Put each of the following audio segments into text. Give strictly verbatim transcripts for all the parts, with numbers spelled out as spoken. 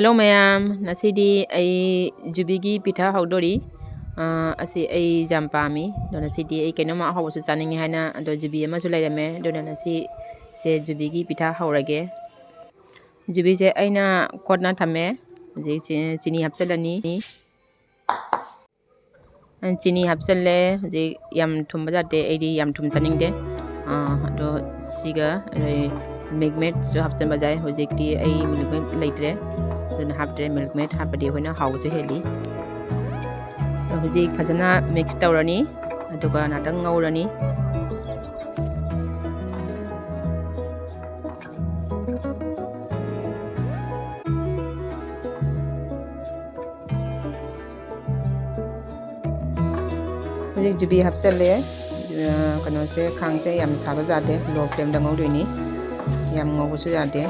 Hello ꯃꯌꯥꯝ, ꯉꯁꯤꯗꯤ ꯑꯩ ꯖꯨꯕꯤꯒꯤ ꯄꯤꯊꯛ ꯍꯧꯗꯣꯔꯤ꯫ ꯑꯥ, ꯑꯁꯤ ꯑꯩ ꯌꯥꯝ ꯄꯥꯝꯃꯤ꯫ ꯑꯗꯣ ꯉꯁꯤꯗꯤ ꯑꯩ ꯀꯩꯅꯣꯝꯃ ꯑꯍꯥꯎꯕꯁꯨ ꯆꯥꯅꯤꯡꯉꯤ ꯍꯥꯏꯅ, ꯑꯗꯣ ꯖꯨꯕꯤ ꯑꯃꯁꯨ ꯂꯩꯔꯝꯃꯦ꯫ ꯑꯗꯨꯅ ꯉꯁꯤꯁꯦ ꯖꯨꯕꯤꯒꯤ ꯄꯤꯊꯛ ꯍꯧꯔꯒꯦ꯫ ꯖꯨꯕꯤꯁꯦ ꯑꯩꯅ ꯀꯣꯠꯅ ꯊꯝꯃꯦ꯫ ꯍꯧꯖꯤꯛ ꯆꯤ-, ꯆꯤꯅꯤ ꯍꯥꯞꯆꯤꯜꯂꯅꯤ꯫ ꯆꯤꯅꯤ ꯍꯥꯞꯆꯤꯜꯂꯦ꯫ ꯍꯧꯖꯤꯛ ꯌꯥꯝ ꯊꯨꯝꯕ ꯌꯥꯗꯦ, ꯑꯩꯗꯤ ꯌꯥꯝ ꯊꯨꯝ ꯆꯥꯅꯤꯡꯗꯦ꯫ ꯑꯥ, ꯑꯗꯣ ꯁꯤꯒ, ꯑꯗꯩ milk maidꯁꯨ ꯍꯥꯞꯆꯤꯟꯕ ꯌꯥꯏ꯫ ꯍꯧꯖꯤꯛꯇꯤ ꯑꯩ milk maid ꯂꯩꯇ꯭ꯔꯦ, ꯑꯗꯨꯅ ꯍꯥꯞꯇ꯭ꯔꯦ꯫ Milk maid ꯍꯥꯞꯄꯗꯤ ꯑꯩꯈꯣꯏꯅ ꯍꯥꯎꯕꯁꯨ ꯍꯦꯜꯂꯤ꯫ ꯑꯗꯣ ꯍꯧꯖꯤꯛ ꯐꯖꯅ mix ꯇꯧꯔꯅꯤ, ꯑꯗꯨꯒ ꯉꯥꯛꯇꯪ ꯉꯧꯔꯅꯤ꯫ ꯍꯧꯖꯤꯛ ꯖꯨꯕꯤ ꯍꯥꯞꯆꯜꯂꯦ꯫ ꯑ, ꯀꯩꯅꯣꯁꯦ, ꯈꯥꯡꯁꯦ ꯌꯥꯝ ꯁꯥꯕ ꯌꯥꯗꯦ, low flameꯗ ꯉꯧꯗꯣꯏꯅꯤ, ꯌꯥꯝ ꯉꯧꯕꯁꯨ ꯌꯥꯗꯦ꯫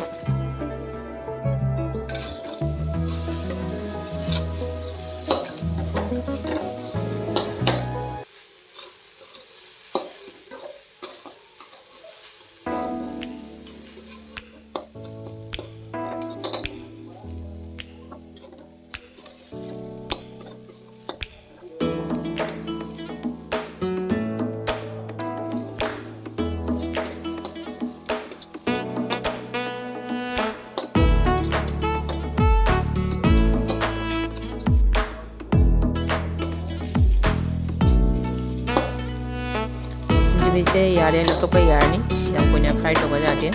ꯖꯨꯕꯤꯁꯦ ꯌꯥꯔꯦ, ꯂꯧꯊꯣꯛꯄ ꯌꯥꯔꯅꯤ꯫ ꯌꯥꯝ ꯀꯨꯏꯅ fry ꯇꯧꯕ ꯌꯥꯗꯦ꯫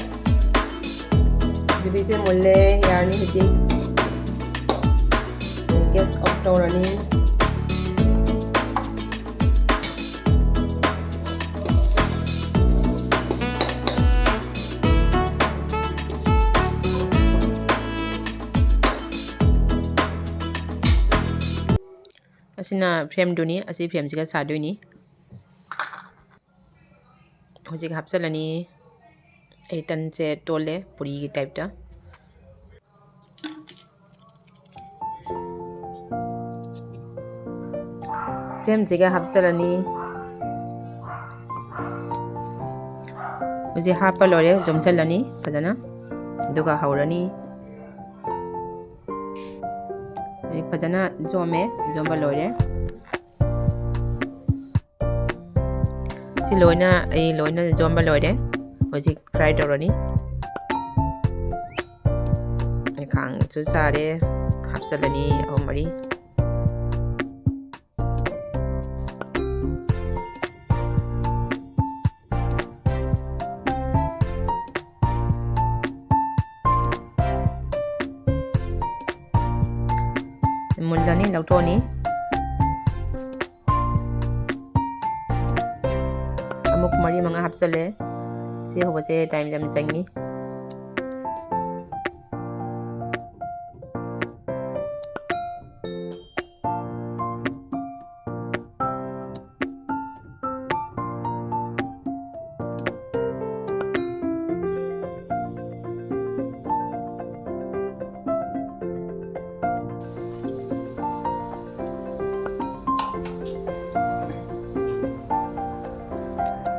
ꯖꯨꯕꯤꯁꯦ ꯃꯨꯜꯂꯦ, ꯌꯥꯔꯅꯤ ꯍꯧꯖꯤꯛ꯫ Gas off ꯇꯧꯔꯅꯤ꯫ ꯑꯁꯤꯅ flameꯗꯨꯅꯤ, ꯑꯁꯤ flameꯁꯤꯒ ꯁꯥꯗꯣꯏꯅꯤ꯫ ꯍꯧꯖꯤꯛ ꯍꯥꯞꯆꯤꯜꯂꯅꯤ꯫ ꯑꯩ ꯇꯟꯁꯦ ꯇꯣꯜꯂꯦ, ꯄꯨꯔꯤꯒꯤ typeꯇ꯫ Flameꯁꯤꯒ ꯍꯥꯞꯆꯤꯜꯂꯅꯤ꯫ ꯍꯧꯖꯤꯛ ꯍꯥꯞꯄ ꯂꯣꯏꯔꯦ, ꯌꯣꯝꯁꯤꯜꯂꯅꯤ ꯐꯖꯅ, ꯑꯗꯨꯒ ꯍꯧꯔꯅꯤ꯫ ꯐꯖꯅ ꯌꯣꯝꯃꯦ, ꯌꯣꯝꯕ ꯂꯣꯏꯔꯦ꯫ ꯁꯤ ꯂꯣꯏꯅ, ꯑꯩ ꯂꯣꯏꯅ ꯌꯣꯝꯕ ꯂꯣꯏꯔꯦ꯫ ꯍꯧꯖꯤꯛ fry ꯇꯧꯔꯅꯤ꯫ ꯑꯩ ꯈꯥꯡꯁꯨ ꯁꯥꯔꯦ, ꯍꯥꯞꯆꯤꯜꯂꯅꯤ ꯑꯍꯨꯝ ꯃꯔꯤ꯫ ꯃꯨꯜꯂꯅꯤ, ꯂꯧꯊꯣꯛꯑꯅꯤ꯫ ꯑꯃꯨꯛ ꯃꯔꯤ ꯃꯉꯥ ꯍꯥꯞꯆꯜꯂꯦ꯫ ꯁꯤ ꯍꯧꯕꯁꯦ time ꯌꯥꯝ ꯆꯪꯉꯤ꯫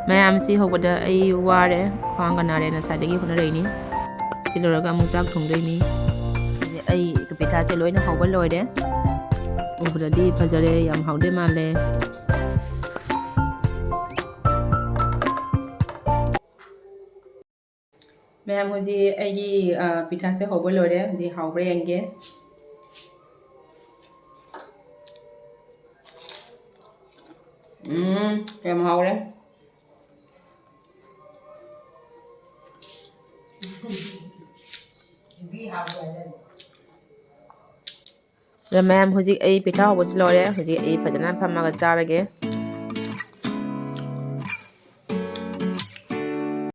ꯃꯌꯥꯝꯁꯤ ꯍꯧꯕꯗ ꯑꯩ ꯋꯥꯔꯦ, ꯈ꯭ꯋꯥꯡꯒ ꯅꯥꯔꯦ, ꯉꯁꯥꯏꯗꯒꯤ ꯍꯣꯠꯅꯔꯛꯏꯅꯤ꯫ ꯁꯤ ꯂꯣꯏꯔꯒ ꯑꯃꯨꯛ ꯆꯥꯛ ꯊꯣꯡꯗꯣꯏꯅꯤ꯫ ꯑꯩ ꯄꯤꯊꯥꯁꯦ ꯂꯣꯏꯅ ꯍꯧꯕ ꯂꯣꯏꯔꯦ꯫ ꯎꯕꯗꯗꯤ ꯐꯖꯔꯦ, ꯌꯥꯝ ꯍꯥꯎꯗꯣꯏ ꯃꯥꯜꯂꯦ꯫ ꯃꯌꯥꯝ, ꯍꯧꯖꯤꯛ ꯑꯩꯒꯤ, ꯑ, ꯄꯤꯊꯥꯁꯦ ꯍꯧꯕ ꯂꯣꯏꯔꯦ꯫ ꯍꯧꯖꯤꯛ ꯍꯥꯎꯕ꯭ꯔꯥ ꯌꯦꯡꯒꯦ꯫ ꯎꯝ, ꯌꯥꯝ ꯍꯥꯎꯔꯦ꯫ ꯑꯗ ꯃꯌꯥꯝ, ꯍꯧꯖꯤꯛ ꯑꯩ ꯄꯤꯊꯥ ꯍꯧꯕꯁꯨ ꯂꯣꯏꯔꯦ꯫ ꯍꯧꯖꯤꯛ ꯑꯩ ꯐꯖꯅ ꯐꯝꯃꯒ ꯆꯥꯔꯒꯦ꯫